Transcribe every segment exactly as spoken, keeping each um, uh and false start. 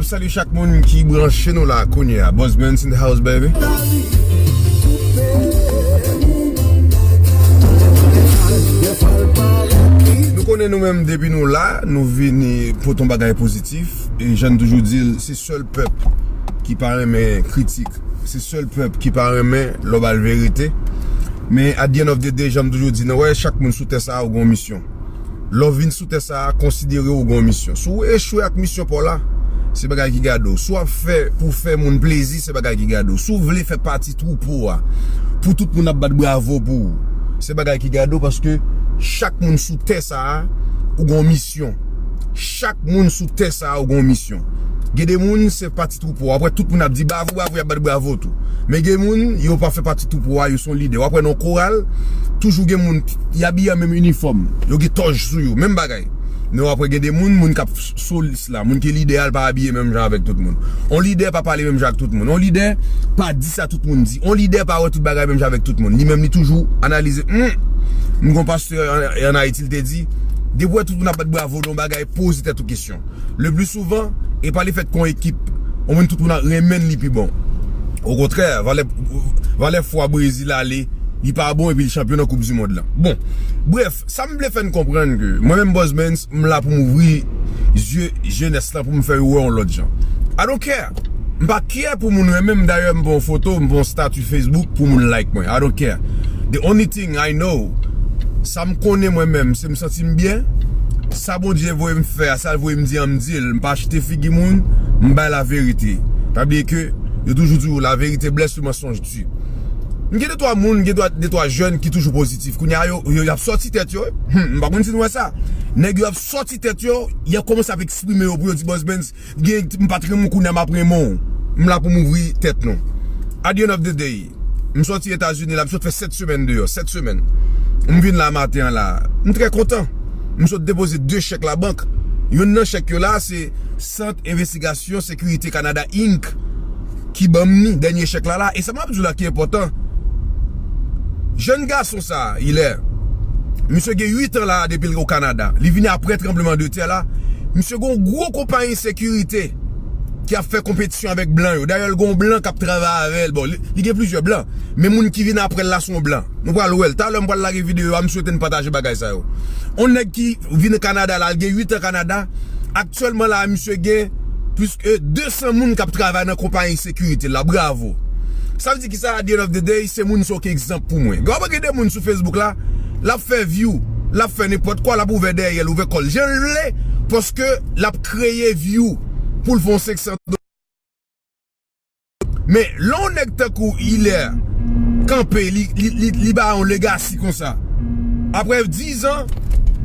Salye chak moun ki branche nou la kounye a. Boss Benz in the house, baby. Nou konnen nou menm depi nou la, nou vini pote yon bagay pozitif. E jan n toujou di l, se sèl pèp ki pa renmen kritik. Se sèl pèp ki pa renmen lè w ba l verite. Men at the end of the day, jan m toujou di, nan wè chak moun sou tè sa a, ou gen yon misyon. Lè w vin sou tè sa a, konsidere w gen yon misyon. Si w echwe ak misyon pa w la, se bagay ki gade w. Si w ap fè pou fè moun plezi, se bagay ki gade w. Si w vle fè pati twoupo a, pou tout moun ap bat bravo pou ou, se bagay ki gade w, paske chak moun sou tè sa a, ou gen yon misyon. Chak moun sou tè sa a, ou gen yon misyon. Gen de moun, se pati twoupo a. W ap wè tout moun ap di bravo, bravo, y ap bat bravo tou. Men gen moun, yo pa fè pati twoupo a, yo se yon lidè. W ap wè nan koral, toujou gen moun, y abiye an menm inifòm. Yo gen tòj sou yo, menm bagay. Men w ap wè gen de moun, moun k ap solis la, moun ki lidè a, l pa abiye menm jan avèk tout moun. On lidè pa pale menm jan ak tout moun. On lidè pa di sa tout moun di. On lidè pa wè tout bagay menm jan avèk tout moun. Li menm, li toujou analize. Hmm, m gon pastè an, an Ayiti, li te di, depi w wè tout moun ap bat bravo nan yon bagay, poze tèt ou kesyon. Le pli souvan, e pa lefèt ke yon ekip, yon moun tout moun ap renmen l, li pi bon. Okontrè, valè, valè fwa Brezil ale, li pa bon epi l chanpyon nan Koup di Mond lan. Bon, brèf, sa m vle fè n konprann ke mwen menm Boss Benz, m la pou m ouvri zye jenès lan pou m fè yo wè yon lòt jan. I don't care. M pa care pou moun renmen m, dayè m pran yon foto, m pran yon stati Facebook pou moun like mwen. I don't care. The only thing I know, sa m konnen mwen menm, se m santi m byen, sa Bondye voye m fè a, sa l voye m di an, m di l, m pa achte figi moun, m bay laverite. Pa bliye ke yo toujou di w, la vérité blesse, le mensonge tue. M gen de twa moun, m gen de twa jèn ki toujou pozitif. Kounye a, yo, yo, y ap sòti tèt yo. Hmm, m pa konn si nou wè sa. Nèg yo ap sòti tèt yo, y ap kòmanse ap eksprime yo pou yo di Boss Benz, gen, m pa t renmen w, kounye a m ap renmen w. M la pou m ouvri tèt nou. At the end of the day, m sòti Etazini la, m sot fè sèt semèn deyò, sèt semèn. M vin la maten an la. M trè kontan. M sot depoze de chèk labank. Youn nan chèk yo la, se Sant Envestigasyon Sekirite Kanada Inc ki ban m ni, dènye chèk la la. E sa m ap di w la ki enpòtan. Jèn gason sa, Hilaire, misye gen uit an la depi l o Kanada. Li vini aprè tranbleman de tè la. Misye gen yon gwo konpayi sekirite ki ap fè konpetisyon avèk blan yo. Dayè, l gen yon blan k ap travay avè l. Bon, li, li gen plizyè blan. Men moun ki vin aprè l la se yon blan. Nou pral wè l. Talè m pral lage videyo a, m swete n pataje bagay sa yo. On nèg ki vin Kanada la, l gen uit an Kanada. Aktyèlman la, misye gen plis ke de san moun k ap travay nan konpayi sekirite la. Bravo. Sa vle di ki sa, at the end of the day, se moun sa yo ki egzanp pou mwen. Gen, w ap gen de moun sou Facebook la, l ap fè view, l ap fè nenpòt kwa, l ap ouvè dèyè l, ouvè kò l jan l vle, paske l ap kreye view pou l fè yon senk san dola. Men, lè yon nèg tankou Hilaire kanpe, li, li, li, li ba yon legasi konsa. Aprè diz an,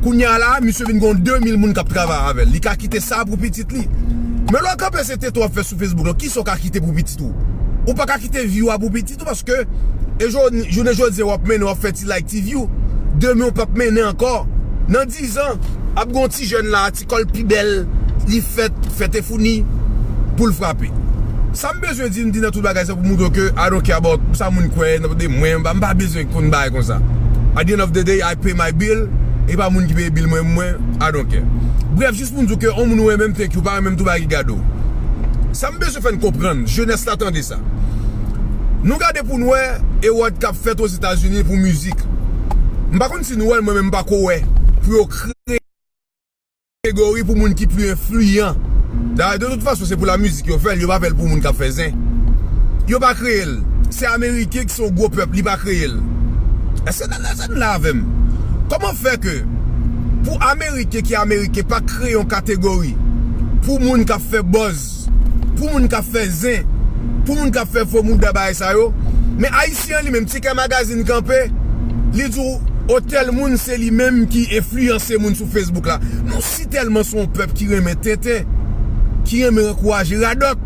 kounye a la, misye vin gen de mil moun k ap travay avè l. Li ka kite sa pou pitit li. Men lè w kanpe se tete w ap fè sou Facebook lan, kisa w ka kite pou pitit ou? Ou pa ka kite vi w a pou pitit ou paske e jou-, jounen jodi a w ap mennen, w ap fè ti like, ti view. Demen w p ap mennen ankò. Nan diz an, ap gen yon ti jèn la, ti kò l pi bèl, li fèt, fèt e founi pou l frape. Sa m bezwen di, m di nan tout bagay sa pou montre w ke I don't care about sa moun kwè nan de mwen, m pa, m pa bezwen konn bagay konsa. At the end of the day, I pay my bill, e pa moun ki peye bill mwen, mwen, I don't care. Brèf, jis pou m di w ke yon moun ou renmen m, thank you, pa renmen m tou, bagay ki gade w. Sa m bezwen fè n konprann, jenès la tande sa. Nou gade pou n wè award k ap fèt Ozetazini pou mizik. M pa konn si nou wè l, mwen menm m pa ko wè. Pou yo kreye kategori pou moun ki pli enfliyan. Dayè, de tout fason, se pou la mizik yo fè l, yo pa fè l pou moun k ap fè zen. Yo pa kreye l. Se Ameriken ki se yon gwo pèp, li pa kreye l. Èske n, èske n la avè m? Kòman fè ke pou Ameriken ki Ameriken pa kreye yon kategori pou moun k ap fè buzz, pou moun k ap fè zen, pou moun k ap fè fo mouda bagay sa yo? Men Ayisyen an li menm, Ti Kè Magazine kanpe, li di w, o tèl moun se li menm ki enfliyanse moun sou Facebook la. Nou si tèlman se yon pèp ki renmen tenten, ki renmen ankouraje radòt,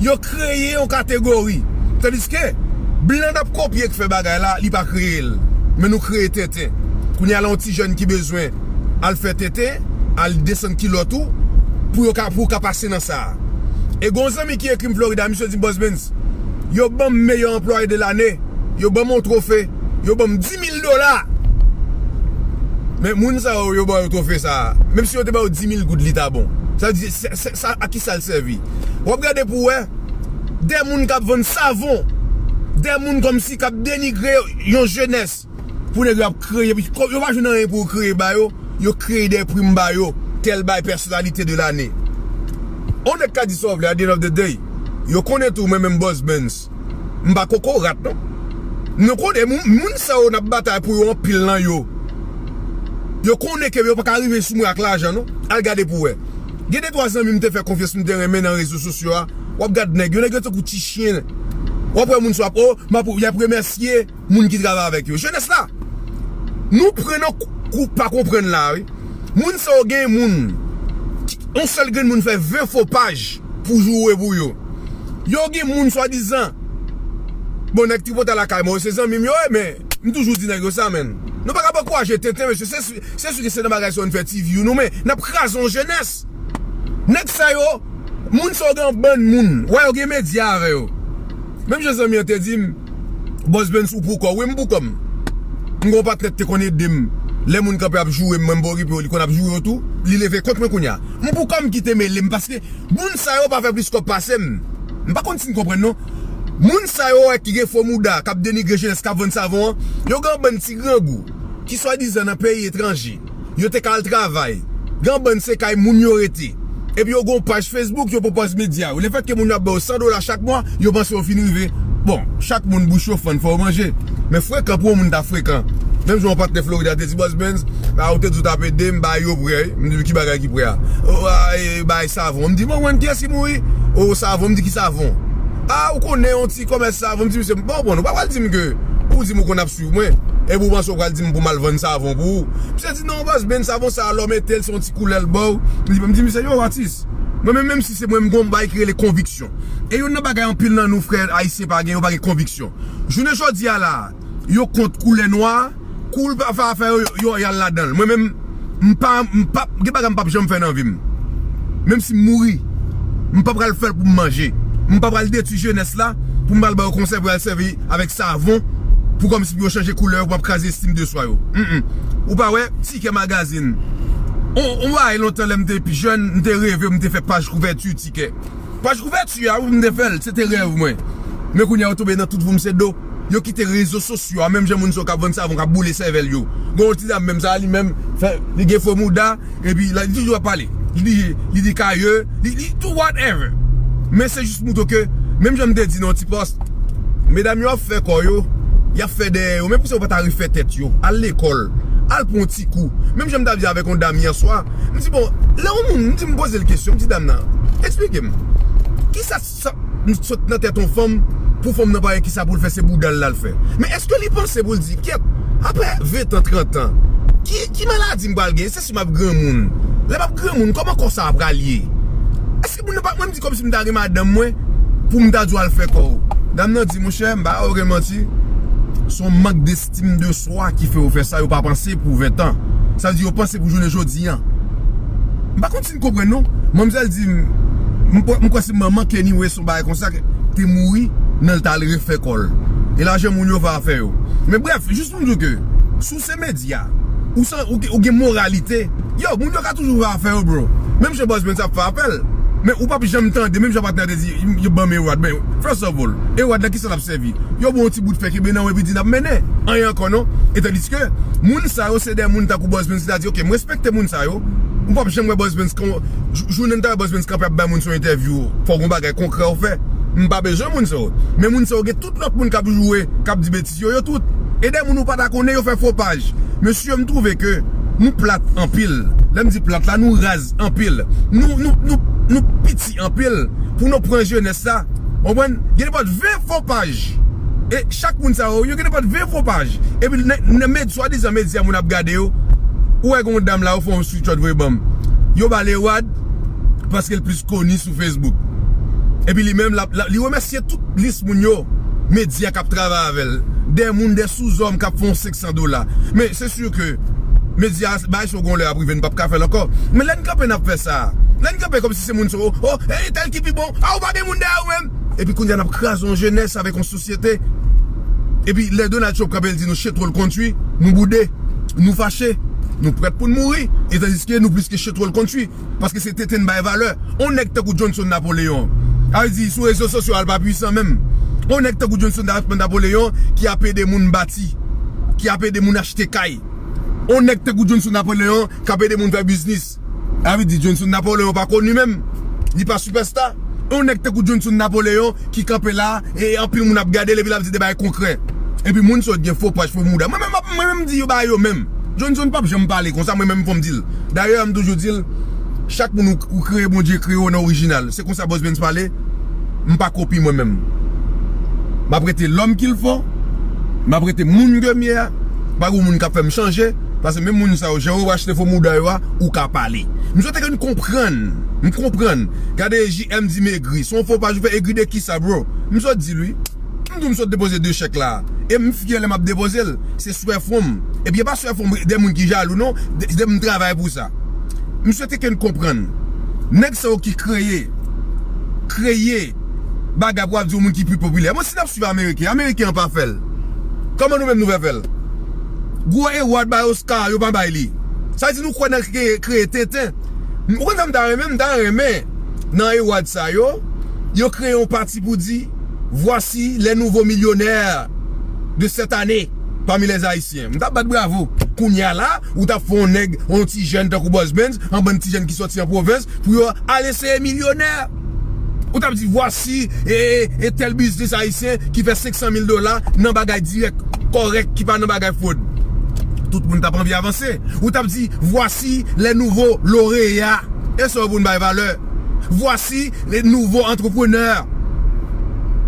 yo kreye yon kategori. Tandiske blan n ap kopye k fè bagay la, li pa kreye l. Men nou kreye tenten. Kounye a la, yon ti jèn ki bezwen al fè tenten, al desann kilòt ou, pou yo ka, pou w ka pase nan sa a. E gon zanmi ki ekri m Florida, misye di m, Boss Benz, yo ban m meyè anplwaye de lane, yo ban m yon twofe, yo ban m di mil dola. Men moun sa yo, yo ba yo twofe sa a. Menm si yo te ba yo dis mil goud, li ta bon. Sa vle di, se, se, sa, a ki sa l sèvi? W ap gade pou w wè, de moun k ap vann savon, de moun kòmsi k ap denigre yon jenès, pou nèg yo ap kreye, yo pa jwenn anyen pou yo kreye ba yo, yo kreye de prim ba yo, tèl bay pèsonalite de lane. On nèg ka di sa w vle, at the end of the day, yo konnen tou, mwen menm Boss Benz, m pa kokorat non. Nou konnen moun, moun sa yo n ap batay pou yo anpil nan yo. Yo konnen ke yo pa ka rive sou mwen ak lajan non. Al gade pou wè. Gen de twa zanmi m te fè konfyans, m te renmen nan rezo sosyo a. W ap gad nèg yo, nèg yo tankou ti chen. W ap wè moun sa w ap, o, m ap, y ap remèsye moun ki travay avèk yo. Jenès la, nou pran nan kou, kou pa konprann la, wi. Moun sa yo gen moun, ki, yon sèl grenn moun fè ven fo paj pou joure pou yo. Yo gen moun swadizan, bon, nèg Tripotay lakay mwen, se zanmi m yo ye, men m toujou di nèg yo sa, menn. Nou pa ka ankouraje tenten, mesye, se si, se si ke se nan bagay sa yo n fè ti vi nou, men n ap kraze yon jenès. Nèg sa yo, moun sa yo gen yon bann moun, wè yo gen medya avè yo. Menm jan zanmi an te di m, Boss Benz ou pou kò w, wi m pou kò m. M gen yon patnè ki te konn ede m. Lè moun kanpe ap joure m, mwen m pa okipe yo, li konn ap joure yo tou. Li leve kont mwen kounye a. M pou kò m ki te mele m, paske moun sa yo pa fè plis kòb pase m. M pa konn si n konprann non. Moun sa yo wè ki gen fo mouda, k ap denigre jenès, k ap vann savon an, yo gen yon bann ti grangou ki swadizan nan peyi etranje. Yo te ka al travay. Gen bann se kay moun yo rete. Epi yo gen yon paj Facebook, yo pran pòz medya yo. Lefètke moun yo ap ba yo san dola chak mwa, yo panse yo fin rive. Bon, chak moun bouch yo fann, fò yo manje. Men frekan pou yon moun ta frekan. Menm jan yon patnè Florida te di, Boss Benz, a, ou te di w t ap ede m, bay yo prè, wi. M di, ki bagay ki prè a? O, a, e, bay savon. M di, bon, mwen, kiyès ki mouri? O, savon. M di, ki savon? A, ou konnen yon ti kòmès savon. M di, misye, bon, bon, ou pa pral di m ke, ou di m ou konn ap swiv mwen, epi ou panse ou pral di m pou m al vann savon pou ou? Misye di, non, Boss Benz, savon sa a, lè w mete l, se yon ti koulè l ba w. M di, m di, misye, yo, atis. Mwen menm, menm si se mwen, m gon bagay ki rele konviksyon. E youn nan bagay anpil nan nou, frè ayisyen, pa gen, yo pa gen konviksyon. Jounen jodi a la, yo kont koulè nwa, kou l pa fè afè yo, yo, y al ladan l. Mwen menm, m pa, m pa, gen bagay m p ap janm fè nan vi m. Menm si m mouri, m pa pral fè l pou m manje. M pa pral detwi jenès la pou m al ba yo konsèy pou y al sèvi avèk savon, pou kòmsi pou yo chanje koulè yo, pou m ap kraze estim de swa yo. Mm, mm. Ou pa wè, Tikè Magazine. On, on bagay lontan lè m te pi jèn, m te reve, m te fè paj kouvèti Tikè. Paj kouvèti a, wi, m te fè l, se te rèv mwen. Men kounye a, yo tonbe nan tout voum se do. Yo kite rezo sosyo a, menm jan moun sa yo k ap vann savon, k ap boule sèvèl yo. Gen yon ti dam menm sa, li menm, fè, li gen fo mouda, epi la, li toujou ap pale. Li, li di kayè, li, li tou whatever. Men se jis montre ke, menm jan m te di nan yon ti pòs, medam yo ap fè kò yo, y ap fè dèyè yo. Men poukisa yo pa ta refè tèt yo? Al lekòl, al pran yon ti kou. Menm jan m t ap di avèk yon dam yè swa, m di, bon, lè yon moun, m di, m poze l kesyon, m di, dam nan, eksplike m. Kisa sa sot nan tèt yon fanm pou fanm nan pa gen kisa pou l fè, se bouda l l al fè? Men èske li panse pou l di, kyèt, apre ven tan, trant an, ki, ki maladi m pral gen? Se si m ap granmoun. Lè m ap granmoun, kòman kò sa a pral ye? Èske moun nan pa, mwen m di kòmsi m ta gen madanm mwen, pou m ta di w al fè kò w. Dam nan di, monchè, m pa okenn manti, se yon mank destim de swa ki fè yo fè sa, yo pa panse pou ven tan. Sa vle di yo panse pou jounen jodi a. M pa konn si n konprann non. Manmzèl di m, m kwè, m kwè se manman Keny West, yon bagay konsa, te mouri, nan l t al refè kò l. E lajan moun yo fè afè yo. Men brèf, jis pou m di w ke, si w se medya, ou, san, ou, ou gen moralite, yo, moun yo ka toujou fè afè yo, bro. Menm jan Boss Benz ap fè afè l. Men ou p ap janm tande, menm jan patnè a te di, yo ban m Erad. Men, first of all, Erad nan kisa l ap sèvi? Yo ba w yon ti bout fè kenbe nan w epi di n ap mennen. Anyen ankò non. E tandiske, moun sa yo se de moun tankou Boss Benz ki ta di, ok, m respekte moun sa yo. M p ap janm wè Boss Benz kan, jou, jounen m ta wè Boss Benz kanpe ap bay moun sa yo entèvyou, fò w gen yon bagay konkrè w fè. M pa bezwen moun sa yo. Men moun sa yo gen tout lòt moun k ap joure, k ap di betiz yo, yo tout. E de moun ou pa ta konnen, yo fè fo paj. Mesye, m twouve ke nou plat anpil. Lè m di plat la, nou raz anpil. Nou, nou, nou, nou piti anpil pou nou pran jenès la. Konprann? Gen nenpòt ven fo paj. E chak moun sa yo, yo gen nenpòt ven fo paj. Epi nan, nan med-, swadizan medya moun ap gade yo, ou wè gen yon dam la, yo fè yon screenshot voye ban m. Yo ba l Erad paske l plis koni sou Facebook. Epi li menm, l ap, l ap, li remèsye tout lis moun yo, medya k ap travay avè l. De moun, de souzòm k ap fè yon senk san dola. Men se si ke medya, bagay sa yo gon lè ap rive, n p ap ka fè l ankò. Men lè n kanpe n ap fè sa, lè n kanpe kòmsi se moun sa yo, o, e tèl ki pi bon, a ou pa gen moun dèyè ou menm. Epi kounye a n ap kraze yon jenès avèk yon sosyete. Epi lè Donald Trump kanpe l di nou shithole country, nou boude, nou fache. Nou prèt pou n mouri, e tandiske nou plis ke chètwòl konn twi, paske se tenten n bay valè. On nèg tankou Johnson Napoléon, a vle di sou rezo sosyo a l pa pwisan menm. On nèg tankou Johnson Napoléon ki ap ede moun bati, ki ap ede moun achte kay. On nèg tankou Johnson Napoléon k ap ede moun fè biznis. A vle di Johnson Napoléon pa koni menm. Li pa sipèsta. On nèg tankou Johnson Napoléon ki kanpe la, e anpil moun ap gade l epi l ap di de bagay konkrè. Epi moun sa yo gen fo paj, fo mouda. Mwen menm, mwen menm di yo bagay yo menm. Johnson p ap janm pale konsa, mwen menm fò m di l. Dayè, m toujou di l, chak moun ou, ou kreye, Bondye kreye w nan orijinal. Se konsa Boss Benz pale, m pa kopi mwen menm. M ap rete lòm ki l fò, m ap rete moun ke m ye a, pa gen moun k ap fè m chanje, paske menm moun sa yo, jan yo achte fo mouda yo a, ou ka pale. M swete ke n konprann, m konprann. Gade J M Dimegri, se yon fo paj ou fè, egri de kisa, bro? M sot di l wi. M di w m sot depoze de chèk la. E m fyè lè m ap depoze l. Se swè fon m. Epi e pa swè fon m de moun ki jalou non, de, de m travay pou sa. M swete ke n konprann. Nèg sa yo ki kreye, kreye bagay pou ap di yon moun ki pi popilè. Bon, si n ap swiv Ameriken, Ameriken an pa fè l. Kòman nou menm nou fè fè l? Gwo award bay Oscar, yo pa bay li. Sa vle di nou kwè nan kreye, kreye tenten. Ou konn sa m ta renmen? M ta renmen nan award sa yo, yo kreye yon pati pou di, voici les nouveaux millionnaires de cette année parmi les Haïtiens. M t ap bat bravo. Kounye a la, ou t ap fè yon nèg, yon ti jèn tankou Boss Benz, yon bann ti jèn ki sòti an pwovens, pou yo al eseye milyonè. Ou t ap di, voici, e, e, e tèl biznis ayisyen ki fè senk san mil dola nan bagay dirèk, kòrèk, ki pa nan bagay fwod. Tout moun t ap anvi avanse. Ou t ap di, voici les nouveaux lauréats. E sa yo pou n bay valè. Voici les nouveaux entrepreneurs.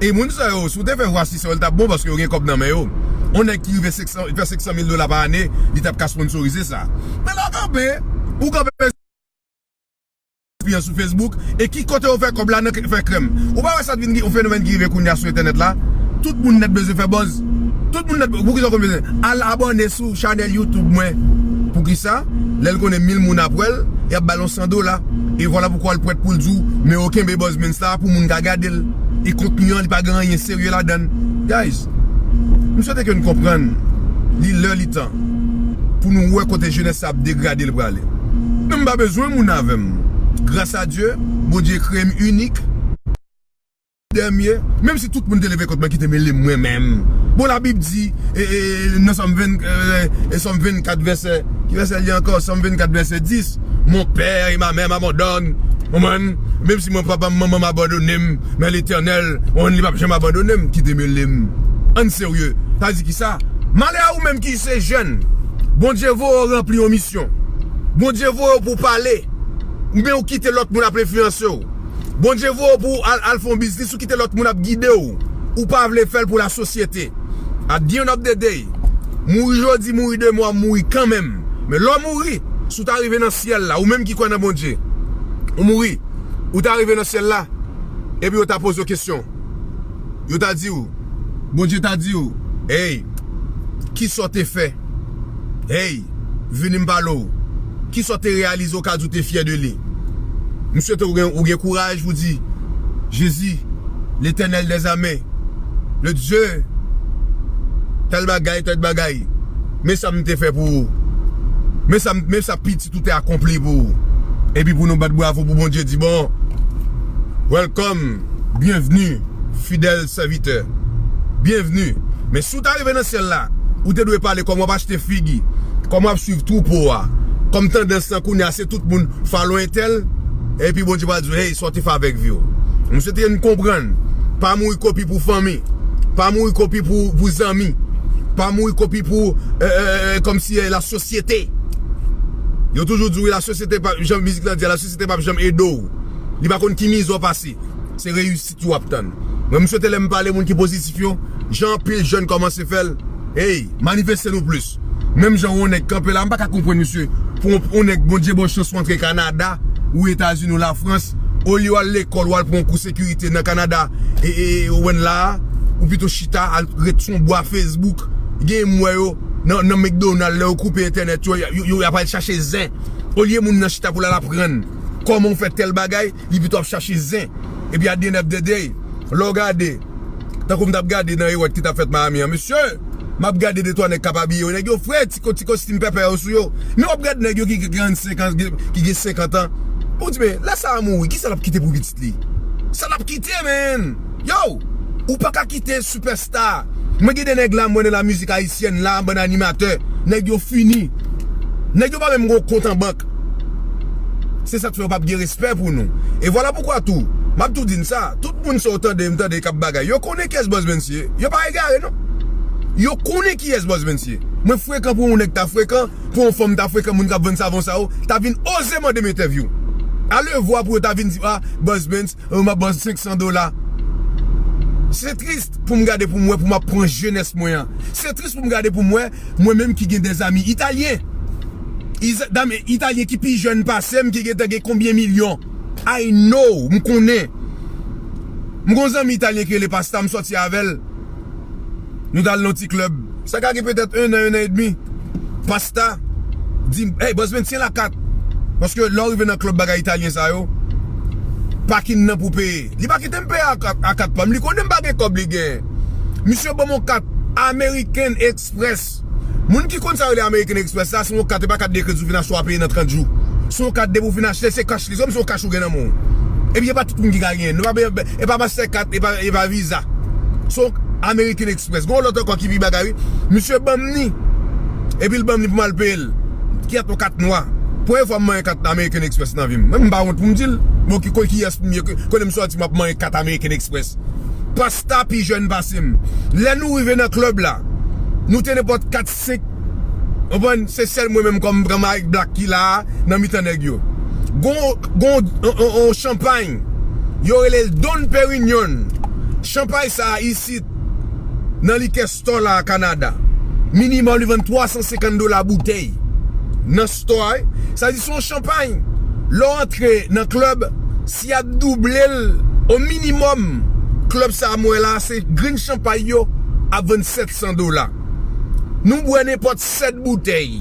E moun sa yo, si w te fè voici sa yo, l t ap bon paske yo gen kòb nan men yo. On nèg ki rive senk san, fè senk san mil dola pa ane, li t ap ka sponsorize sa. Men lè w kanpe, ou kanpe espiyon sou Facebook, e ki kote yo fè kòb la nan fè krèm. Ou pa wè sa t vin yon fenomèn ki rive kounye a sou entènèt la? Tout moun nèt bezwen fè buzz. Tout moun nèt, poukisa w konn bezwen al abòne sou chanèl YouTube mwen? Poukisa? Lè l konnen mil moun ap wè l, y ap ba l yon san dola. E vwala poukwa l prèt pou l di w, men yo kenbe Boss Benz la pou moun ka gade l. E kontni an, li pa gen anyen serye ladan l. Guys, m swete ke n konprann, li lè, li tan pou nou wè kote jenès sa ap degrade l prale. Men m pa bezwen moun avè m. Gras a Dye, Bondye kreye m inik. Dènye, menm si tout moun te leve kont mwen, kite mele m mwen menm. Bon, Labib di, e, e, nan Sòm ven, e, e, Sòm vennkat vèsè, ki vèsè l ye ankò? Sòm vennkat vèsè dis, mon père et ma mère m'abandonnent. Konprann? Menm si mwen, papa m, manman m abandone m, men Letènèl, konprann, li p ap janm abandone m, kite mele m. Ann serye. Sa di ki sa? Malè a ou menm ki se jèn. Bondye voye w ranpli yon misyon. Bondye voye w pou w pale. Men ou kite lòt moun ap enfliyanse w. Bondye voye w pou w al, al fè yon biznis, ou kite lòt moun ap gide w. Ou pa vle fè l pou lasosyete. At the end of the day, mouri jodi, mouri demen, w ap mouri kanmenm. Men lè w mouri, si w ta rive nan syèl la, ou menm ki kwè nan Bondye, ou mouri, ou ta rive nan syèl la, epi yo ta poze w kesyon. Yo ta di w, Bondye ta di w, hey, kisa w te fè? Hey, vini m pale w. Kisa w te reyalize w ka di w te fyè de li? M swete w gen, ou gen kouraj pou di, Jezi, Letènèl dèzame, le Dye, tèl bagay, tèl bagay. Men sa m te fè pou ou. Men sa, men sa pitit ou te akonpli pou ou. Epi pou nou bat bravo pou Bondye, di, bon, welcome, bienvenue, fidèl sèvitè. Bienvenue. Men si w ta rive nan syèl la, ou te dwe pale kòman w ap achte figi, kòman w ap swiv twoupo a. Kòm tandans lan kounye a, se tout moun follow entèl, epi Bondye pral di w, hey, sa w te fè avèk vi w? M swete n konprann. Pa mouri kopi pou fanmi. Pa mouri kopi pou, pou zanmi. Pa mouri kopi pou, e, e, e, kòmsi, e, lasosyete. Yo toujou di w, lasosyete pa, jan mizik lan di a, lasosyete p ap janm ede w. Li pa konn ki mizè w pase. Se reyisit ou w ap tann. Mwen, m swete lè m pale moun ki pozitif yo, jan anpil jèn kòmanse fè l, hey, manifeste nou plis. Menm jan yon nèg kanpe la, m pa ka konprann misye. Pou yon, yon nèg Bondye ba w chans w antre Kanada, ou Etazini, ou Lafrans, olye w al lekòl, w al pran yon kou sekirite nan Kanada, e, e, e, ou wè n la a, ou pito chita, al ret sou yon bwa Facebook, gen m wè yo, nan, nan McDonald, lè yo koupe entènèt yo, yo, yo, y ap al chache zen. Olye moun nan chita pou l al aprann kòman w fè tèl bagay, li pito ap chache zen. Epi at the end of the day, lè w gade, tankou m t ap gade nan ewòd ki t ap fèt Miami an, mesye, M ap gade de twa nèg k ap abiye yo. Nèg yo fre, ti ko-, ti kostim pèpè yo sou yo. Men w ap gade nèg yo ki gen karannsenk an, ki gen senkant an. Ou di, men, lè sa a mouri, kisa l ap kite pou pitit li? Sa l ap kite, men! Yo! Ou pa ka kite sipèsta. Mwen gen de nèg la, mwen nan lamizik ayisyèn la, bann animatè. Nèg yo fini. Nèg yo pa menm gen yon kont an bank. Se sa k fè yo p ap gen respè pou nou. E vwala poukwa tou, m ap tou di n sa, tout moun sa w tande, m tande k ap bagay, yo konnen kiyès Buzz Benz ye. Yo pa egare, non. Yo konnen kiyès Buzz Benz ye. Mwen frekan pou yon nèg ta frekan, pou yon fanm ta frekan, moun k ap vann savon sa yo, ta vin oze mande m entèvyou. Alevwa pou yo ta vin di, a, Buzz Benz, e, m ap ban senksan dola. Se tris pou m gade pou m wè, pou m ap pran jenès mwen an. Se tris pou m gade pou m wè, mwen menm ki gen dèzami italyen. Iza-, dam italyen ki pi jèn pase m, ki gentan gen konbyen milyon. I know, m konnen. M gon zanmi italyen ki rele Pasta, m sòti avè l. Nou t al nan ti klèb. Sa ka gen petèt en an, en an edmi. Pasta di m, hey, Buzz Benz, tyen la kat. Paske lè w rive nan klèb bagay italyen sa yo, pakin nan pou peye. Li pa kite m peye a kat, a kat pa m. Li konnen m pa gen kòb li genyen. Misye ban m yon kat American Express. Moun ki konn sa yo rele American Express la, se yon kat, e pa kat de kredi ou fin achte w a peye nan trant jou. Se yon kat depi ou fin achte, se cash li, se kòmsi se yon cash ou gen nan men w. Epi e pa tout moun ki ka genyen. Nou pa, e pa Mastercard, e pa, e pa Visa. Se yon American Express. Gon lòt ankò ki pi bagay, wi. Misye ban m ni. Epi l ban m ni pou m al peye l. Kiyès yon kat nwa. Premye fwa m manyen kat American Express nan vi m. Mwen m pa wont pou m di l. Bon, ki, ki, kiyès m ye, kote m sòti m ap manyen kat American Express. Pasta pi jèn pase m. Lè nou rive nan klèb la, nou te nenpòt kat, senk. Konprann? Se sèl mwen menm kòm, kòm Mike Black ki la a, nan mitan nèg yo. Gon, gon, on, on, on chanpay. Yo rele l Dom Pérignon. Chanpay sa a isit, nan likè store la a Kanada. Minimòm li vann twa san senkant dola boutèy. Nan store, wi. Sa di se yon chanpay. Lè w antre nan klèb, si y ap double l, o minimòm, klèb sa a m wè la, se grenn chanpay yo ap vann sèt san dola. Nou bwè nenpòt sèt boutèy.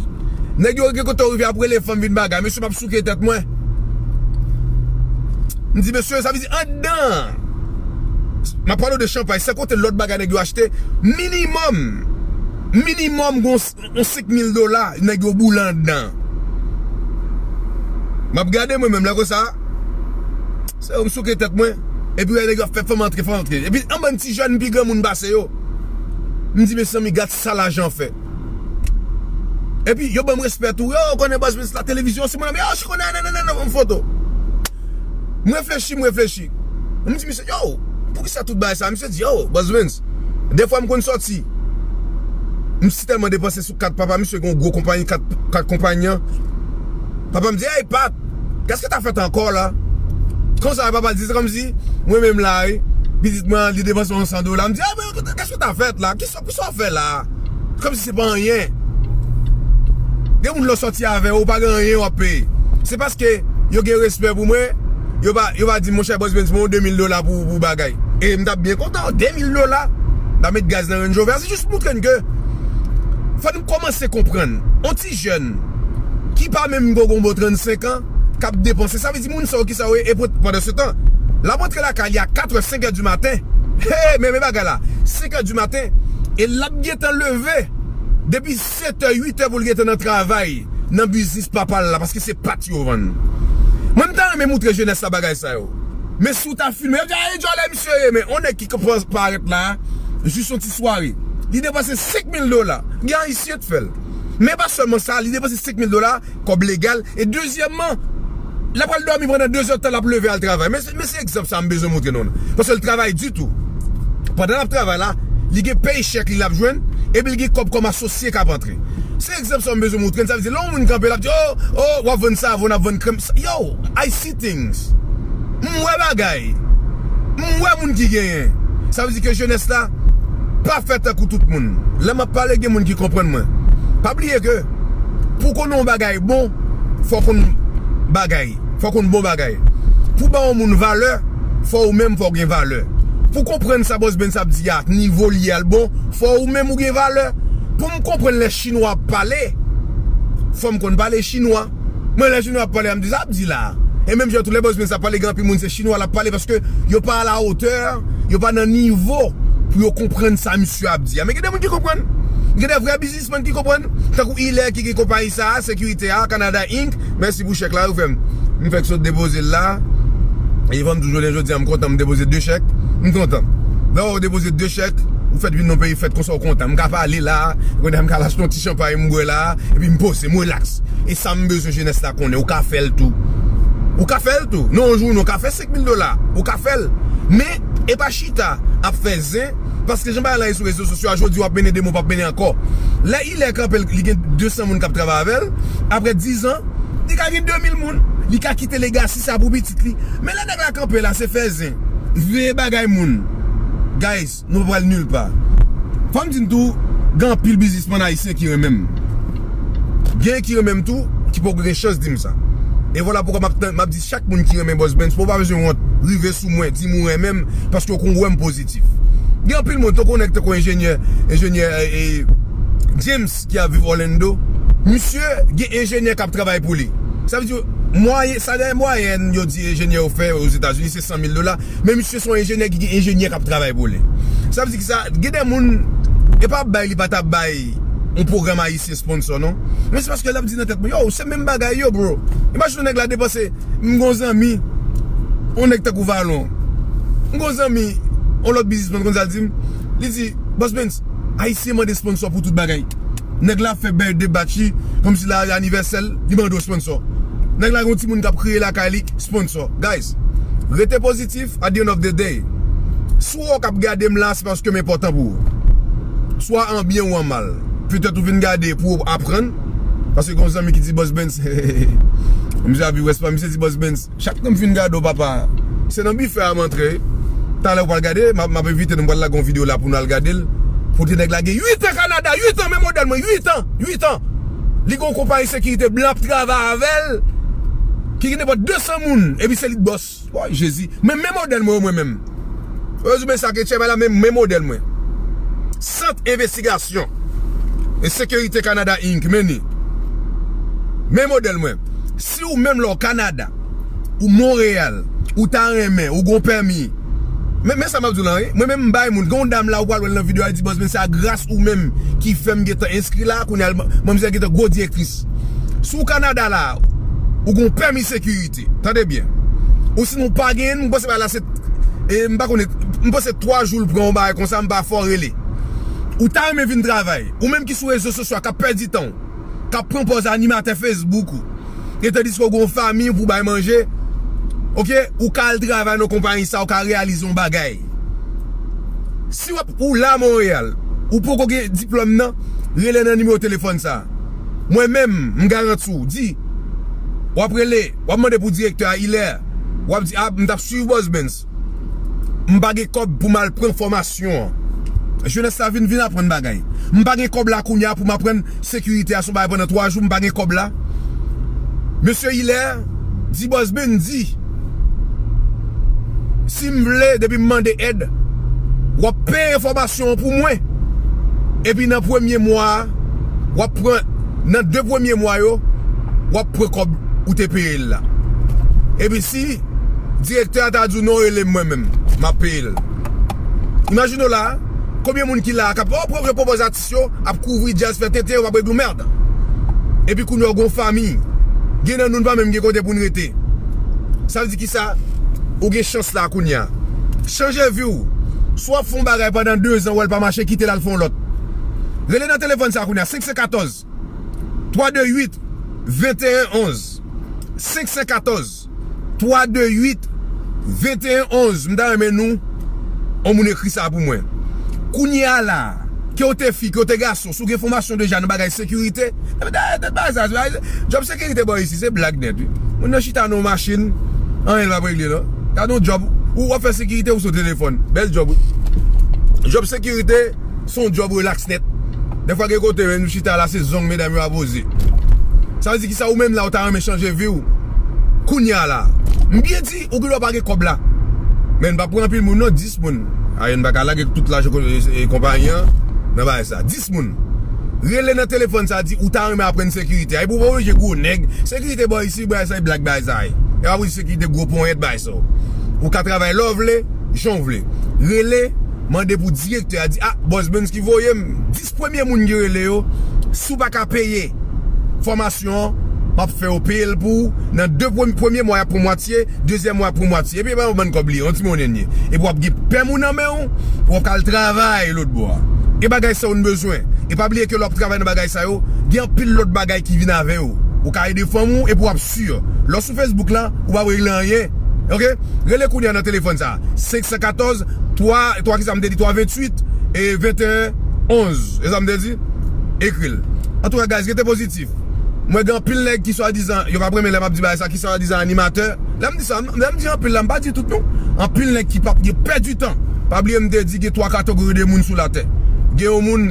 Nèg yo gen kote yo rive ap rele fanm vin bagay. Mesye p ap souke tèt mwen. M di, mesye, sa vle di anndan. M ap pale w de chanpay, san konte lòt bagay nèg yo achte. Minimòm, minimòm, gon yon senk mil dola, nèg yo boule anndan. M ap gade mwen menm, lè konsa, se yo m souke tèt mwen. Epi wè nèg yo ap fè fanm antre, fanm antre. Epi yon bann ti jèn pi granmoun pase yo. M di, mezanmi, gad sa lajan fè. Epi yo ban m respè tou. Yo, ou konnen Buzz Benz la televizyon, si moun nan, yo, je connais, nan, nan, nan, nan, m foto. M reflechi, m reflechi. M di misye, yo, poukisa tout bagay sa? Misye di, yo, Buzz Benz, defwa m konn sòti. M si tèlman depanse sou kat papa, misye gen yon gwo konpayi, kat, kat konpayi an. Papa m di, hey, Pat, qu'est-ce que t'as fait encore là? Konsa, papa di, se kòmsi, mwen menm la, wi. Pitit mwen, li depanse yon san dola. M di, ah, mais qu'est-ce que t'as fait là? Kisa, kisa w fè la? Kòmsi se pa anyen. Gen moun lè w sòti avè yo, ou pa gen anyen w ap peye. Se paske yo gen respè pou mwen, yo pa, yo pa di m, monchè, Buzz Benz, mwen yon de mil dola pou, pou bagay. E m t ap byen kontan, de mil dola. M t ap met gaz nan Range Rover. Se jis moutre n ke fò n kòmanse konprann. On ti jèn ki pa menm gon gon bon trannsenk an, k ap depanse. Sa vle di moun sa yo ki sa yo ye, e pou, pandan se tan, l ap antre lakay li a katrè, senkè di maten. Hey, men, men bagay la. Senkè di maten. E l ap gentan leve depi setè, uitè pou l gentan nan travay, nan biznis papa l la, paske se pat yo vann. Mwen, m ta renmen moutre jenès la bagay sa yo. Men si w ta filme, yo di, a, e djòlè misye ye, men on nèg ki konn parèt la, jis yon ti sware. Li depanse senk mil dola. Gen ayisyen t fè l. Men pa sèlman sa, li depanse senk mil dola, kòb legal. E dezyèmman, l ap al dòmi pandan de zè tan, l ap leve al travay. Men, men se egzanp sa m bezwen moutre nou. Paske l travay ditou. Pandan l ap travay la, li gen pay chèk li l ap jwenn, epi l gen kòb kòm asosye k ap antre. Se egzanp sa m bezwen moutre n. Sa vle di, lè yon moun kanpe, l ap di, oh, oh, w ap vann savon, w ap vann krèm. Yo, I see things. M wè bagay. M wè moun ki genyen. Sa vle di ke jenès la pa fè tankou tout moun. Lè m ap pale, gen moun ki konprann mwen. Pa bliye ke pou w konn yon bagay bon, fò w konn bagay. Fò w konn bon bagay. Pou w ba yon moun valè, fò ou menm, fò w gen valè. Pou w konprann sa Buzz Benz ap di a, nivo li a l bon, fò ou menm ou gen valè. Pou m konprann lè chinwa ap pale, fò m konn pale chinwa. Mwen, lè chinwa ap pale a, m di, sa ap di la? E menm jan tou, lè Buzz Benz ap pale, gen anpil moun se chinwa l ap pale paske yo pa a la hauteur, yo pa nan nivo pou yo konprann sa misye ap di a. Men gen de moun ki konprann. Gen de vrè biznismann ki konprann. Tankou Ilè ki gen konpayi sa a, sekirite a, Canada Inc. Mèsi pou chèk la, ou fè m. M fèk sot depoze l la. E fò m toujou lè jodi a, m kontan, m depoze de chèk. M kontan. Lè w depoze de chèk, ou fèt vin nan peyi fèt konsa, ou kontan. M ka pale la, kounye a m ka lache yon ti chanpay, m bwè la, epi m poze, m relaks. E sa m bezwen jenès la konnen, ou ka fè l tou. Ou ka fè l tou. Non, yon jou, non, ou ka fè senk mil dola. Ou ka fè l. Men, e pa chita ap fè zen, paske jan bagay la ye sou rezo sosyo a, jodi w ap mennen, demen w p ap mennen ankò. Lè Ilè kanpe, li gen de san moun k ap travay avè l, apre diz an, li ka gen de mil moun. Li ka kite legasi sa pou pitit li. Men lè nèg la kanpe la, se fè zen. Veye bagay moun. Guys, nou pa pral nil pa. Fò m di n tou, gen anpil biznismann ayisyen ki renmen m. Gen ki renmen m tou, ki poko gen chans di m sa. E vwala poukwa m ap tann, m ap di chak moun ki renmen Boss Benz, pou w pa bezwen wont, rive sou mwen, di m ou renmen m, paske w konn wè m pozitif. Gen anpil moun, tankou nèg tankou enjenyè, enjenyè, e, e, James ki ap viv Orlando. Misye gen enjenyè k ap travay pou li. Sa vle di, mwayen, salè mwayèn yo di enjenyè yo fè Ozetazini se san mil dola. Men misye se yon enjenyè ki gen enjenyè k ap travay pou li. Sa vle di ki sa, gen de moun, e pa ap bay, li pa t ap bay yon pwogram ayisyen sponsò, non. Men se paske l ap di nan tèt mwen, yo, se menm bagay yo, bro. Imajine yon nèg la depanse, m gon zanmi, yon nèg tankou Valon. M gon zanmi, yon lòt biznismann konn sa l di m. Li di, Boss Benz, ayisyen mande sponsò pou tout bagay. Nèg la fè birthday batch li, kòmsi la anivèsè l, li mande w sponsò. Nèg la gen yon timoun k ap kriye lakay li, sponsò. Guys, rete pozitif at the end of the day. Si w wè w k ap gade m la, se paske m enpòtan pou ou. Swa an byen ou an mal. Petèt ou vin gade pou w aprann. Paske gen yon zanmi ki di Boss Benz, misye ap viv West Palm, misye di Boss Benz, chak tan m fin gade w, papa, se nan bifè a m antre. Talè ou pral gade, m ap, m ap envite nou, m pral lage yon videyo la pou nou al gade l. Kote nèg la gen uit an Kanada, uit an, men modèl mwen, uit an, uit an. Li gen yon konpayi sekirite blan ap travay avè l, ki gen nenpòt de san moun, epi se li k bòs. Woy, Jezi. Men, men modèl mwen, mwen menm. Rezime sa ke tchè la, men, men modèl mwen. Sant Envestigasyon e Sekirite Kanada Inc, men ni. Men modèl mwen. Si ou menm la w Kanada, ou Monreyal, ou ta renmen, ou gon pèmi. Men, men sa m ap di w la, wi. Mwen menm m bay moun, gon dam la ou pral wè l nan videyo a, li di, Boss Benz, se a gras ou menm ki fè m gentan enskri la, kounye a, manmzèl gentan gwo direktris. Si w Kanada la, ou gon pèmi sekirite, tande byen. Ou sinon ou pa genyen, m panse bagay la se, e, m pa konnen, m panse twa jou l pran yon bagay konsa, m pa fè w rele. Ou ta renmen vin travay. Ou menm ki sou rezo sosyo a, k ap pèdi tan w, k ap pran pòz animatè Facebook ou. E tandiske ou gen yon fanmi pou bay manje, oke, ou ka al travay nan konpayi sa, ou ka reyalize yon bagay. Si w ap, ou la Monreyal, ou poko gen diplòm nan, rele nan nimewo telefòn sa. Mwen menm, m garanti w, di, w ap rele, w ap mande pou direktè a Ilè, w ap di, a, m t ap swiv Boss Benz. M pa gen kòb pou m al pran fòmasyon an. Jenès la vin, vin aprann bagay. M pa gen kòb la kounye a pou m aprann sekirite a se yon bagay pandan twa jou, m pa gen kòb la. Mesye Ilè di Boss Benz di, si m vle, depi m mande èd, w ap peye fòmasyon an pou mwen. Epi nan premye mwa a, w ap pran, nan de premye mwa yo, w ap pran kòb ou te peye l la. Epi si direktè a ta di w non, rele m mwen menm, m ap peye l. Imajine w la, konbyen moun ki la, k ap, oh, yo pwopoze atis yo, ap kouvri djaz, fè tenten, yo p ap regle w mèd. Epi kounye a w gen yon fanmi. Gen nan nou n pa menm gen kote pou n rete. Sa vle di ki sa? Ou gen chans la kounye a. Chanje vi w. Si w ap fè yon bagay pandan de zan, w wè l pa mache, kite l al fè yon lòt. Rele nan telefòn sa kounye a, senk san katòz, twa de uit, venteyen onz. Senk san katòz, twa de uit, venteyen onz. M ta renmen nou, yon moun ekri sa pou mwen. Kounye a la, ke w te fi, ke w te gason, si w gen fòmasyon deja nan bagay sekirite, dayè, dayè, bagay sa, djòb sekirite bò isi, se blag nèt, wi. Moun nan chita nan yon machin, anyen l p ap regle, non. Gade yon djòb, ou w ap fè sekirite, ou sou telefòn. Bèl djòb, wi. Djòb sekirite, se yon djòb relax nèt. Dèfwa gen kote, men nou chita la, se zong medam yo a poze. Sa vle di ki sa, ou menm la, ou ta renmen chanje vi w? Kounye a la. M byen di, ou gen dwa pa gen kòb la. Men n pa pran anpil moun, non, dis moun. Ayen, n pa ka lage tout lajan kon-, e, e, konpayi an nan bagay sa. Dis moun. Rele nan telefòn sa, di ou ta renmen aprann sekirite. Ay, pou w pa oblije gwo nèg. Sekirite bò isi, bagay sa, e blag bagay sa, ay. E pa pou di sekirite gwo ponyèt bagay sa. Ou ka travay lè w vle, jan w vle. Rele mande pou direktè a, di, "Ah, Boss Benz ki voye m." Dis premye moun ki rele yo, si w pa ka peye fòmasyon an, m ap fè yo peye l pou ou. Nan de premye, premye mwa, y ap pran mwatye, dezyèm mwa, y ap pran mwatye. Epi, e pa yon bann kòb li ye, yon ti monnen li ye. Epi, w ap gen pèm ou nan men w, w ap ka al travay lòt bò a. E bagay sa yo n bezwen. E pa bliye ke lè w ap travay nan bagay sa yo, gen anpil lòt bagay ki vin avè yo. Ou ka ede fanmi w, epi w ap si. Lè w sou Facebook la, ou p ap regle anyen. Oke? Rele kounye a nan telefòn sa. Senk san katòz, twa, twa ki sa m te di, twa venntuit e venteyen onz. E sa m te di? Ekri l. Antouka, guys, rete pozitif. Mwen gen anpil nèg ki swadizan, yo p ap renmen lè m ap di bagay sa, ki swadizan animatè. Lè m di sa, m- lè m di anpil la, m pa di tout non. Anpil nèg ki p ap gen pèdi tan. Pa bliye m te di gen twa kategori de moun sou latè. Gen yon moun,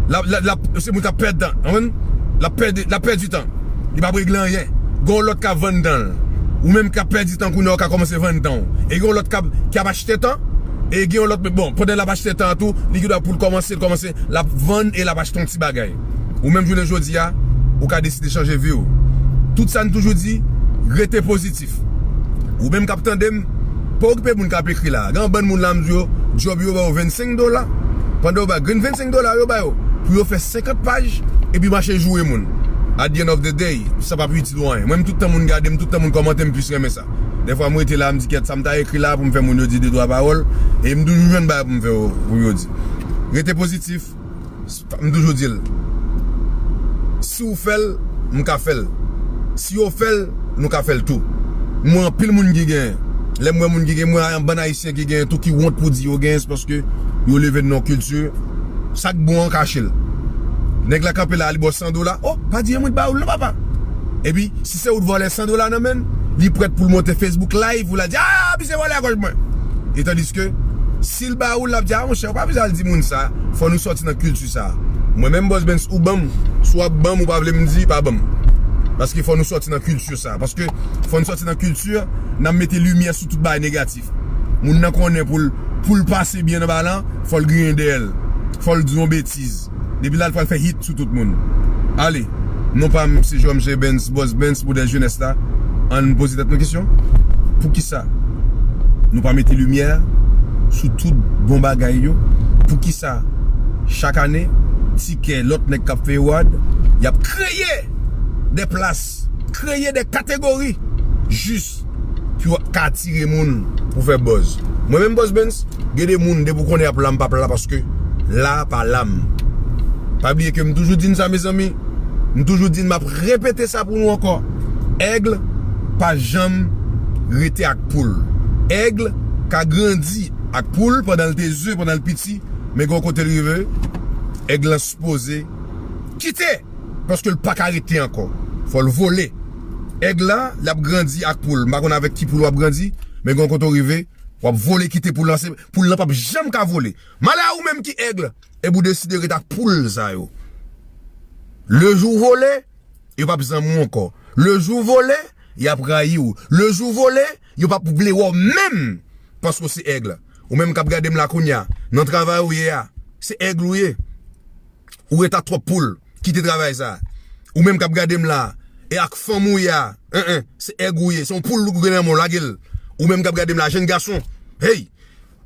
l ap- l ap- l ap- se moun k ap pèdi tan. Konprann? L ap pèdi, l ap pèdi tan. Li p ap regle anyen. Gen yon lòt k ap vann tan l. Ou menm k ap pèdi tan kounye a, ou ka kòmanse vann tan w. E gen yon lòt k ap, k ap achte tan. E gen yon lòt, bon, pandan l ap achte tan an tou, li gen dwa pou l kòmanse, l kòmanse, l ap vann e l ap achte yon ti bagay. Ou menm jounen jodi a, ou ka deside chanje vi w. Tout sa n toujou di, rete pozitif. Ou menm k ap tande m, pa okipe moun k ap ekri la. Gen yon bann moun la, m di yo, djòb yo ba yo vennsenk dola. Pandan yo ba, gen vennsenk dola yo ba yo pou yo fè senkant paj, epi mache joure moun. At the end of the day, sa p ap itil ou anyen. Mwen, m tout tan moun gade m, tout tan moun kòmante m, plis renmen sa. Dèfwa, m rete la, m di, "Kèt, sa m ta ekri la pou m fè moun yo di de twa pawòl." E m toujou jwenn bagay pou m fè yo, pou yo di. Rete pozitif. M toujou di l. Si w fè l, m ka fè l. Si yo fè l, nou ka fè l tou. M wè anpil moun ki genyen. Lè m wè moun ki genyen, m wè yon bann Ayisyen ki genyen tou ki wont pou di yo genyen, se paske yo leve nan yon kilti, sa k bon an kache l. Nèg la kanpe la, li ba w san dola. "Oh, pa di anyen, mwen t ba ou l non, papa." Epi, si se ou t vòlè san dola nan men l, li prèt pou l monte Facebook Live, pou l al di, "Ah, misye vòlè a gòj mwen." E tandiske, si l ba ou l, l ap di, "Ah, monchè, ou pa bezwen al di moun sa." Fò nou sòti nan kilti sa. Mwen menm, Boss Benz, ou ban m, si w ap ban m, ou pa vle m di, pa ban m. Paske fò nou sòti nan kilti sa. Paske fò nou sòti nan kilti, n ap mete limyè sou tout bagay negatif. Moun nan konnen pou l, pou l pase byen nan bagay lan, fò l griyen dèyè l. Fò l di yon betiz. Depi la, l pral fè hit sou tout moun. Ale, non pa m, se Jòm J Benz, Boss Benz, modèl jenès la. Ann poze tèt nou kesyon. Poukisa nou pa mete limyè sou tout bon bagay yo? Poukisa chak ane, tikè lòt nèg k ap fè reward, y ap kreye de plas, kreye de kategori, jis pou yo ka atire moun pou fè buzz. Mwen menm Boss Benz, gen de moun depi w konnen y ap la, m p ap la paske la pa la m. Pa bliye ke m toujou di n sa, mezanmi. M toujou di n, m ap repete sa pou nou ankò. Aigle pa janm rete ak poul. Aigle ka grandi ak poul pandan l te ze, pandan l piti, men gen yon kote l rive, aigle lan sipoze kite, paske l pa ka rete ankò. Fò l vole. Aigle la, l ap grandi ak poul. M pa konn avèk ki poul w ap grandi, men gen yon kote w rive, w ap vole kite poul lan, se, poul lan p ap janm ka vole. Malè a ou menm ki aigle, epi w deside ret ak poul sa yo. Le jou w vole, yo p ap zanmi w ankò. Le jou w vole, y ap rayi w. Le jou w vole, yo p ap vle wè w menm, paske w se aigle. Ou menm k ap gade m la kounye a, nan travay ou ye a, se aigle ou ye. Ou ret ak twòp poul, kite travay sa. Ou menm k ap gade m la, e ak fanm ou ye a, en, en, se aigle ou ye, se yon poul ou gen nan men w, lage l. Ou menm k ap gade m la, jenn gason, hey!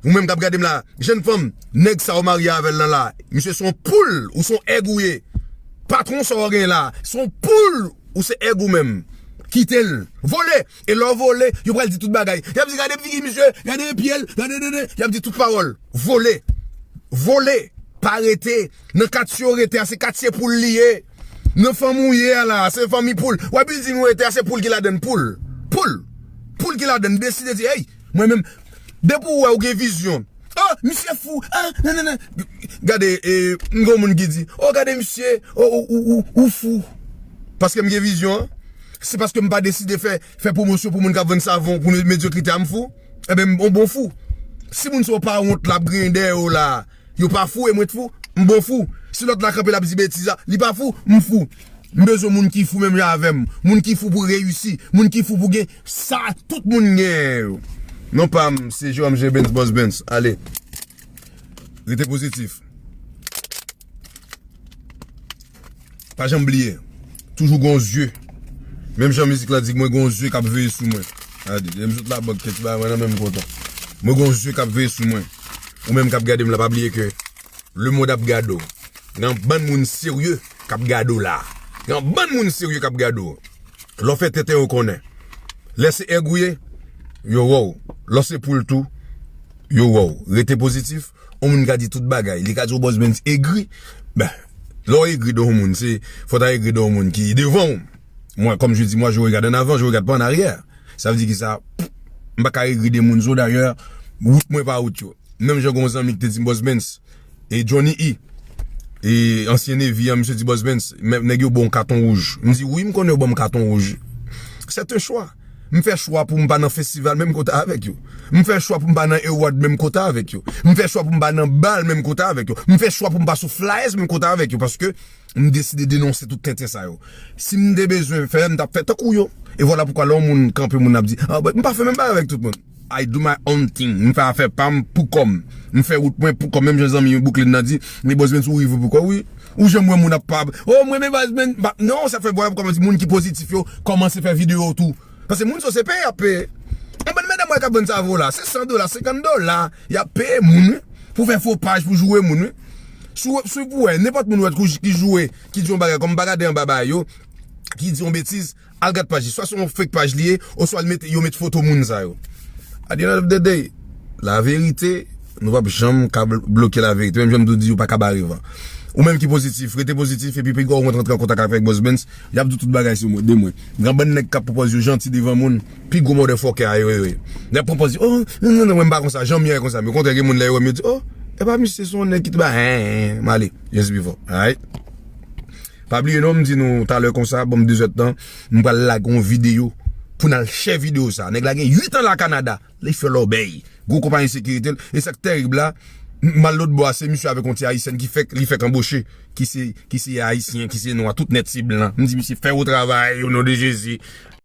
Ou menm k ap gade m la, jenn fanm, nèg sa w marye avè l lan la, misye se yon poul, ou se yon aigle ou ye. Patwon sa w gen la, se yon poul, ou se aigle ou menm. Kite l. Vole. E lè w vole, yo pral di tout bagay. Y ap di, "Gade figi misye, gade pye l, gade, gade." Y ap di tout pawòl. Vole. Vole. Pa rete. Nan katye w rete a, se katye poul li ye. Nan fanmi w ye a la, se fanmi poul. Wè bilding ou rete a, se poul ki ladann, poul. Poul. Poul ki ladann. Deside di, "Hey, mwen menm." Depi w wè ou gen vizyon. "Oh, misye fou. Ah, nan, nan, nan." Gade, e, m gen yon moun ki di, "Oh, gade misye. Oh, ou, ou, ou, ou fou." Paske m gen vizyon an. Se paske m pa deside fè, fè pwomosyon pou moun k ap vann savon, pou medyokrite a, m fou. Ebyen, m bon, bon fou. Si moun sa yo pa wont la ap griyen dèyè yo la, yo pa fou e mwen t fou, m bon fou. Si lòt la kanpe l ap di betiz la, li pa fou, m fou. M bezwen moun ki fou menm jan avè m. Moun ki fou pou reyisi. Moun ki fou pou gen sa tout moun genyen yo. Non pa m, se Jerome J Benz, Boss Benz. Ale. Rete pozitif. Pa janm bliye. Toujou gon zye. Menm jan mizik la di, mwen gon zye k ap veye sou mwen. Gade, lè m sot la bank, kèt ti bagay mwen nan menm kontan. Mwen gon zye k ap veye sou mwen. Ou menm k ap gade m la, pa bliye ke lemonn ap gade w. Gen yon bann moun serye k ap gade w la. Gen yon bann moun serye k ap gade w. Lè w fè tenten, yo konnen. Lè se èg ou ye, yo wè w. Lè se poul tou, yo wè w. Rete pozitif. Yon moun ka di tout bagay. Li ka di w Boss Benz egri. Ben, lè w egri de yon moun, se fò w ta egri de yon moun ki devan w. Moi, comme je dis, moi, je regarde en avant, je regarde pas en arrière. Sa vle di ki sa? M pa ka egri de moun zo, dayè, wout mwen pa wout yo. Menm jan gen yon zanmi ki te di m Boss Benz, e Johnny E, e ansyen Navy an, misye di Boss Benz, men nèg yo ba w katon wouj. M di wi, m konnen yo ban m katon wouj. C'est un choix. M fè chwa pou m pa nan festival menm kote avèk yo. M fè chwa pou m pa nan award menm kote avèk yo. M fè chwa pou m pa nan bal menm kote avèk yo. M fè chwa pou m pa sou flyers menm kote avèk yo. Paske m deside denonse tout tenten sa yo. Si m te bezwen fè, m t ap fè tankou yo. E vwala poukwa lè yon moun kanpe, moun ap di, ah, but m pa fè menm bagay avèk tout moun. I do my own thing. M fè afè pa m pou kò m. M fè wout mwen pou kò m. Menm jan zanmi Brooklyn nan di, men Boss Benz ou rive pou kò, wi. Ou janm wè moun ap pa, oh, mwen men Boss Benz. Non, sa fè vwala poukwa m di moun ki pozitif yo kòmanse fè videyo tou. Paske moun sa se peye y ap peye. Yon bann medam wè k ap vann savo la, se san dola, senkant dola, y ap peye moun, wi, pou fè fo paj, pou joure moun, wi. Si w, si w wè nenpòt moun wè ki joure, ki di yon bagay, kòm m pa gade anba bagay yo, ki di yon betiz, al gad paj li. Swa se yon fake paj li ye, oswa l mete, yo met foto moun sa yo. At the end of the day, laverite, nou p ap janm ka bl-, bloke laverite. Menm jan m tou di, ou pa ka bare van. Ou menm ki pozitif, rete pozitif, epi piga w rantre an kontak avèk Boss Benz, y ap di tout bagay sou mwen, de mwen. Gen bann nèg k ap pwopòze yo janti devan moun, pi gwo motherfucker a yo, yo ye. Y ap pwopòze, oh, non, non, non, mwen m pa konsa, janm ye konsa. Men okontrè, gen moun lè yo wè m, yo di, oh, e pa misye se yon nèg ki te ba, hen, hen, m ale, just before, alright? Pa bliye non, m di nou talè konsa, ban m de zèdtan, m pral lage yon videyo pou n al share videyo sa. Nèg la gen uit an la Kanada, li fè lòbèy. Gwo konpayi sekirite l, e sa k tèrib la, m, m al lòtbò a, se misye avèk yon ti ayisyèn ki fèk, li fèk anboche, ki se, ki se ayisyen, ki se nwa, tout nèt se blan. M di misye fè yon travay, o non de Jezi.